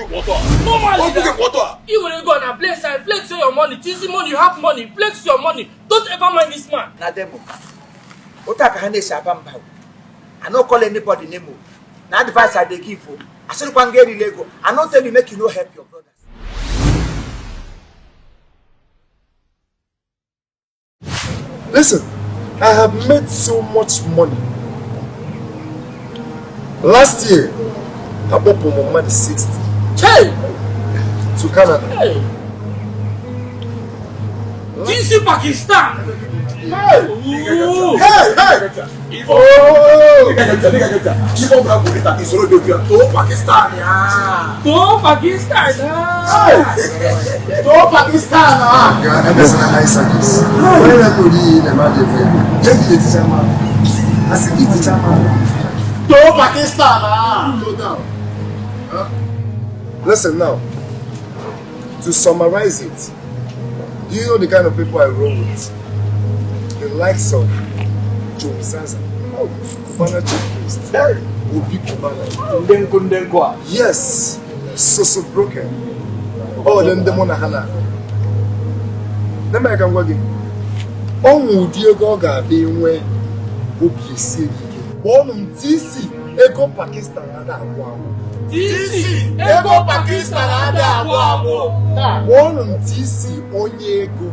Okwu gị ọtọ a. Normally, Okwu gị ọtọ a. You will go and flex and flex your money. TC money, you have money. Flex your money. Don't ever mind this man. Na demo otu a ka ha na-esi aba mba o. I no call anybody name o. Na advice I dey give o. Asịrịkwa nga erila ego. I no tell you make you no help your brothers. Listen, I have made so much money. Last year, akpọpụ m mmadụ 60 Hey! to Canada. Hey! TC Pakistan! Hey! Ooh. Hey! Hey! Ife Oh! Ife ọbụla kwuru kịta isoro dị okwu ya too Pakistan ya. Go Pakistan! Hey! Too Pakistan ah! Emesịna eye service. Onye na-eme ụdị ihe na-eme adị efe. Maybe the teacher man. I said the teacher man. Too Pakistan ah! Slow down. Huh? Listen now. To summarize it, do you know the kind of people I roll with? The likes of Joe Zaza, Cubana Chief Priest, Obi Cubana. Ndị nkụ ndị nkụ a. Yes, so broken. All them ndị mụ na ha na. Neme ka m gwa gị, ọ nwe ụdị ego ọ ga-abịa enwe obi esie gị ike. Kpọọnụ m TC ego Pakistan ada agwụ agwụ. TC! Ego Pakistan ada agwụ agwụ. Kpọọnụ m TC onye ego.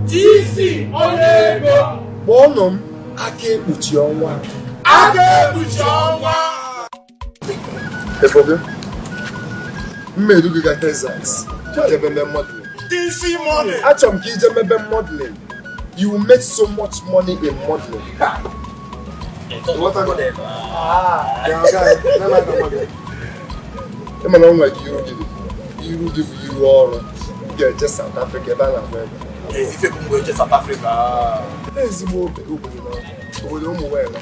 TC! Onye ego! Kpọọnụ m aka ekpuchi ọnwa. Aka ekpuchi ọnwa. Efọgị, mma edu gị ga Texas jebe mee modeling. TC money. Achọrọ m ka ije mebe modeling. You will make so much money in modeling. Ghọtago? Gaa, gaa, gaa, gaa, gaa. Ị ma na ọ nwere ka iru gị dị. Iru gị bụ iru ọrụ. Ị ga-eje South Africa ebe a na-agba ego. Ezi ife bụ mgbe eje South Africa. Ezigbo obodo na obodo ụmụ nwanyị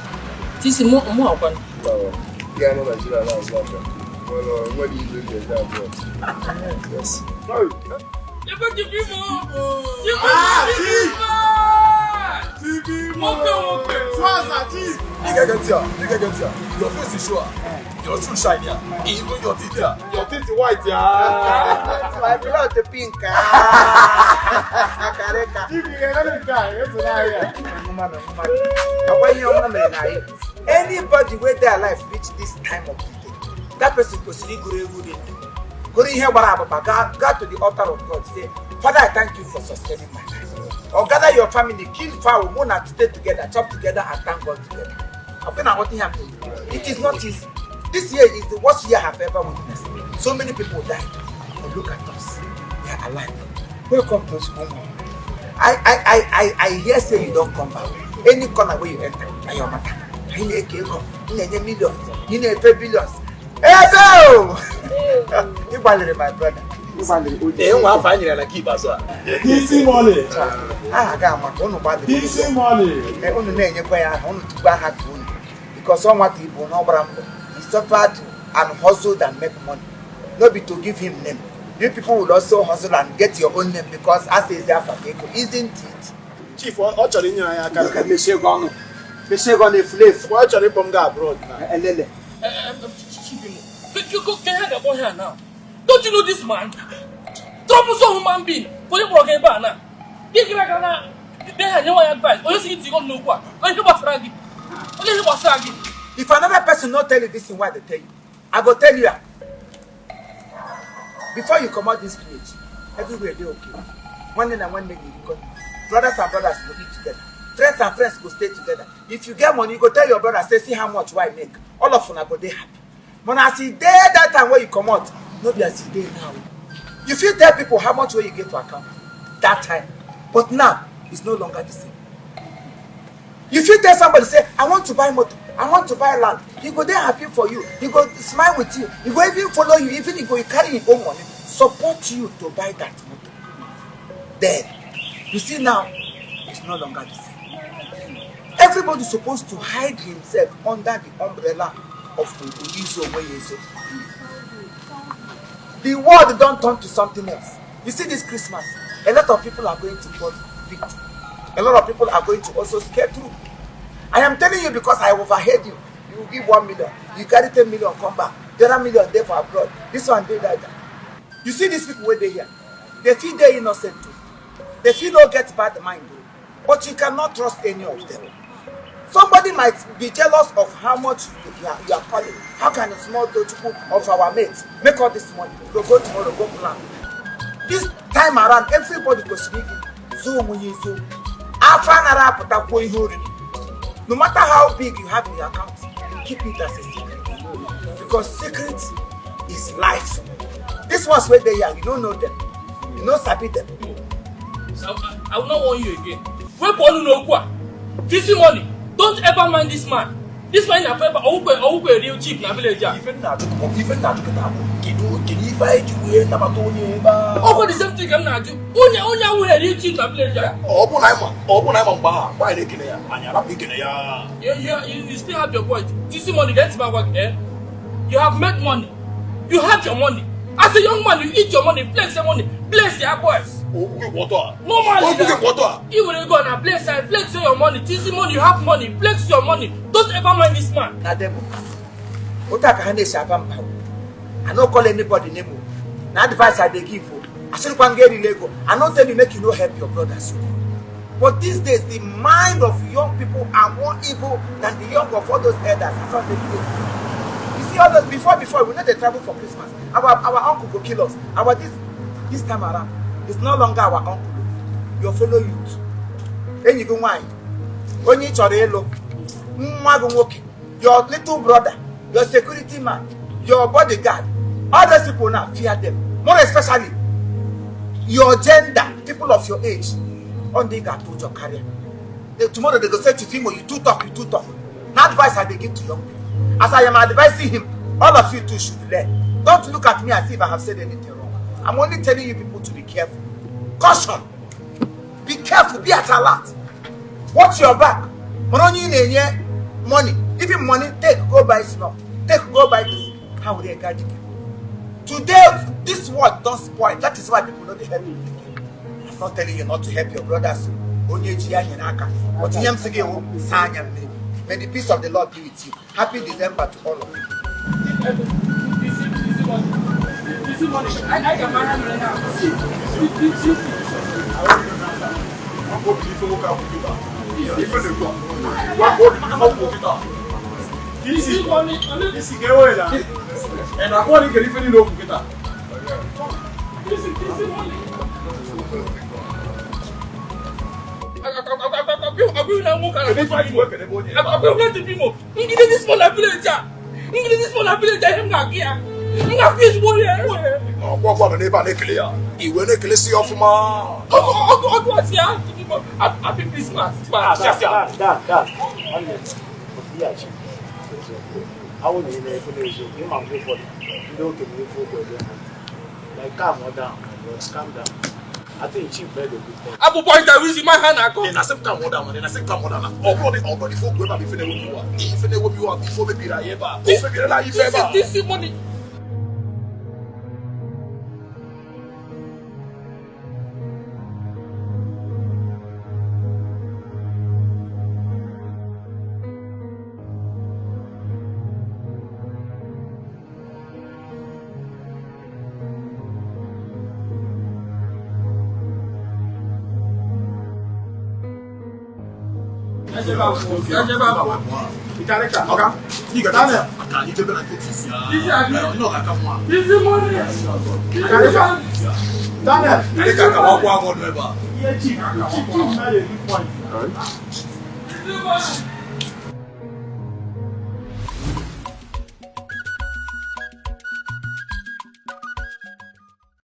TC, mụ mụ akwa. na ya nọ Naijiria na-azụ afịa. Nwere nwere ilu eji eje abroad. Yes. Ebe ji bi mụ! Ibe ji bi mụ! Nwoke nwoke! Trouser chief. Ị ga-ege ntị a, ị ga-ege ntị a. Your face is sure. Your shoe shine ya. Even your teeth ya. Your teeth white ya. My blood pink ah. Akareka. Chief, ị ga-ere nke a, eso n'ahịa. Ọkwa ihe ọma mere na anyị. Anybody wey dey alive reach this time of the day, that person kwesịrị igoro ewu dị ndụ. Goro ihe gbara abụba gaa gaa to the altar of God, say, "Father, I thank you for sustaining my life." Or gather your family, kill fowl, una stay together, chop together and thank God together. Ọkwa na aghọta ihe m na-ekwu. It is not easy. This year is the worst year I have ever witnessed. So many people died. But look at us. We are alive. Welcome to Ozugbo. I hear say you don come back. Any corner wey you enter, na your matter. Anyị na-eke ego, ị na-enye millions, ị na-efe billions. Ebe o! Ị gbalịrị, my brother. Ị gbalịrị o. Ee, nwa afọ anyị nyere na nke ikpeazụ a. TC money. Aha gị amaka, unu gbalịrị. TC money. Eh, unu na-enyekwa ya aha, unu tukwa aha ka unu. Because ọ nwata ibu na ọ gbara mbọ. He suffered and hustled and make money. No be to give him name. You people will also hustle and get your own name because as ezi afa ka ego, isn't it? Chief, ọ chọrọ inyere anyị aka. Mechie gị ọnụ. Mechie gị ọnụ efulefu. Ọ chọrọ ịkpọ m gaa abroad na. Elele. Chief Imo, can I get here now? Don't you know this man? Troublesome human being. Onye kpọrọ gị ebe a na? Gị gara aga na be ha nye nwa advice. Onye si gị tigo n'okwu a. Onye ihe gbasara gị. Onye ihe gbasara gị. If another person no tell you this thing wey I dey tell you, I go tell you am. Before you comot this village, everywhere dey okay. Nwanne na nwanne go erikọ. Brothers and brothers go eat together. Friends and friends go stay together. If you get money, you go tell your brother say, "See how much wey I make." All of una go dey happy. But as e dey that time wey you comot, no be as e dey now. You fit tell people how much wey you get for account that time, but now it's no longer the same. You fit tell somebody say, "I want to buy motor, I want to buy land." He go dey happy for you. He go smile with you. He go even follow you, even he go carry him own money support you to buy that motor. Then you see, now it's no longer the same. Everybody suppose to hide himself under the umbrella of Izo Onweyezo. The world don turn to something else. You see this Christmas, a lot of people are going to fall victim. A lot of people are going to also scare through. I am telling you because I overheard you. You give 1 million, you carry 10 million come back. The other million dey for abroad. This one dey that. You see these people wey dey here, they feel dey innocent o. They feel no get bad mind o. But you cannot trust any of them. Somebody might be jealous of how much you are calling. How can a small Tochukwu of our mates make all this money? Go go tomorrow, go plan. This time around, everybody go sneak zoo onwe ya ezo. Afọ anara apụtakwuo ihe oriri. No matter how big you have in your account, keep it as a secret. Because secret is life. This ones wey dey here, you no know them. You no sabi them. I will not warn you again. Wepụ ọnụ n'okwu a. Fisi money. Don't ever mind this man. This man na forever owukwe real chief na village a. Ife nna ajụ kịta bụ kedu ife anyị ji wee nabata onye ebe a? Ọ bụ the same thing ka m na-ajụ. Onye awụghị real chief na village a. Ọ bụ na anyị ma mgbe ahụ, mgbe anyị na-ekene ya, anyị arapụ ikene ya. You still have your point. Fisi money, get my work, eh? You have made money. You have your money. As a young man, you eat your money, flex your money, bless your boys. Okwu gị kwụ ọtọ a. No man. Okwu gị kwụ ọtọ a. You will go and bless and flex your money. Tisi money, you have money. Flex your money. Don't ever mind this man. Na dem. Otu a ka ha na-esi aba mba o. I no call anybody name o. Na advice I dey give o. Asịrịkwa nga erila ego. I no tell you make you no help your brothers o. But these days, the mind of young people are more evil than the young of all those elders. That's how they behave. You see, all those before we no dey travel for Christmas. Our uncle go kill us. Our this time around, it's no longer our uncle o. Your fellow youth. Enyi gị nwaanyị, onye ị chọrọ ịlụ, nwa gị nwoke, your little brother, your security man, your bodyguard, all those people now fear them. More especially your gender, people of your age, on they got to your career. Tomorrow they go say to Fimo, you too talk, you too talk. Now advice I dey give to young people. As I am advising him, all of you too should learn. Don't look at me as if I have said anything wrong. I'm only telling you people to be careful. Caution. Be careful. Be at alert. Watch your back. Money na-enye money. Even money, take go buy snuff. Take go buy drink. How will they guide you? Today, this world don't spoil. That is why people know they help you again. I'm not telling you not to help your brothers. Onye ji ya nyere aka. But ihe m sị gị wụ, saa anya mmiri. May the peace of the Lord be with you. Happy December to all of you. Tisi money. I can marry right now. See. Wakpo obi ife nwoke ahụ kịta. Ife na-ekwu a. Wakpo obi ife nwoke kịta. Tisi money. Isi ga-ewe na. Ị na-akpọ na ikere ife niile okwu kịta? Tisi money. Kedu ife anyị ji wee kene ebe onye ebe a? Ngide this man na village a. Ngide this man na village a ihe m ga-akụ ya. M ga-akụ ezigbo ihe. Ọgwụ ọgwụ nọ n'ebe a na-ekele ya. I wee na-ekelesi ya ọfụma. Ọgụ asị ya. Happy Christmas. Asị asị a. Dad, dad, nwanne, otu ya chi. Awụ na ị na-ekwu n'eziokwu, ịma mgbe ụfọdụ ndị okenye ekwu okwu ebe ha. Like calm down, but calm down. I think Chief made a good point. Abụ point a wizi ma ha na-akọ. Ị na-asị m ka nwụda mana ị na-asị m ka nwụda na ọ bụrụ na ọ bụrụ ife okwu ebe a bụ ife na-ewe m iwe a. Ife na-ewe m iwe a bụ ife o mebiri anyị ebe a. O mebirila anyị ife ebe a. Tisi money. Ọga, ị ga ka anyị jebe na nke Tisi a. Ọ ga-aka mma. Tisi money. Daniel, Ị ga-aka gbakwa agwọ nọ ebe a. ihe Chief, Chief, Chief made a good point. Tisi money.